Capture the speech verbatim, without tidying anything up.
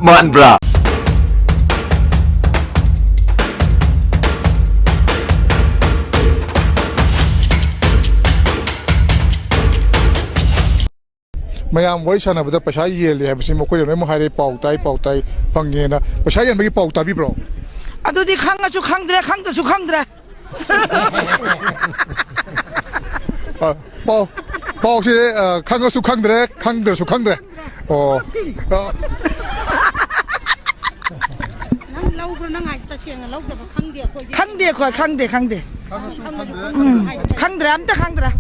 ꯃꯥꯟꯕ꯭ꯔꯥ? ꯃꯌꯥꯝ ꯋꯥꯔꯤ ꯁꯥꯟꯅꯕꯗ ꯄꯩꯁꯥ ꯌꯦꯜꯂꯦ ꯍꯥꯏꯕꯁꯤ ꯃꯈꯣꯏꯅ ꯂꯣꯏꯅꯃꯛ ꯍꯥꯏꯔꯦ, ꯄꯥꯎ ꯇꯥꯏ, ꯄꯥꯎ ꯇꯥꯏ, ꯐꯪꯉꯦꯅ꯫ ꯄꯩꯁꯥ ꯌꯦꯟꯕꯒꯤ ꯄꯥꯎ ꯇꯥꯕꯤꯕ꯭ꯔꯣ? ꯑꯗꯨꯗꯤ ꯈꯪꯉꯁꯨ ꯈꯪꯗ꯭ꯔꯦ, ꯈꯪꯗ꯭ꯔꯁꯨ ꯈꯪꯗ꯭ꯔꯦ꯫ ꯑ, ꯄꯥꯎ, ꯄꯥꯎꯁꯦ, ꯑ, ꯈꯪꯉꯁꯨ ꯈꯪꯗ꯭ꯔꯦ, ꯈꯪꯗ꯭ꯔꯁꯨ ꯈꯪꯗ꯭ꯔꯦ꯫ ꯑꯣ꯫ ꯑ꯫ ꯅꯪ ꯂꯧꯕ꯭ꯔꯣ? ꯅꯪ ꯍꯥꯏ ꯇꯁꯦꯡꯅ ꯂꯧꯗꯕ ꯈꯪꯗꯦ ꯑꯩꯈꯣꯏꯗꯤ꯫ ꯈꯪꯗꯦ ꯑꯩꯈꯣꯏ, ꯈꯪꯗꯦ, ꯈꯪꯗꯦ꯫ ꯈꯪꯉꯁꯨ ꯈꯪꯗ꯭ꯔꯦ꯫ ꯎꯝ, ꯈꯪꯗ꯭ꯔꯦ, ꯑꯝꯇ ꯈꯪꯗ꯭ꯔꯦ꯫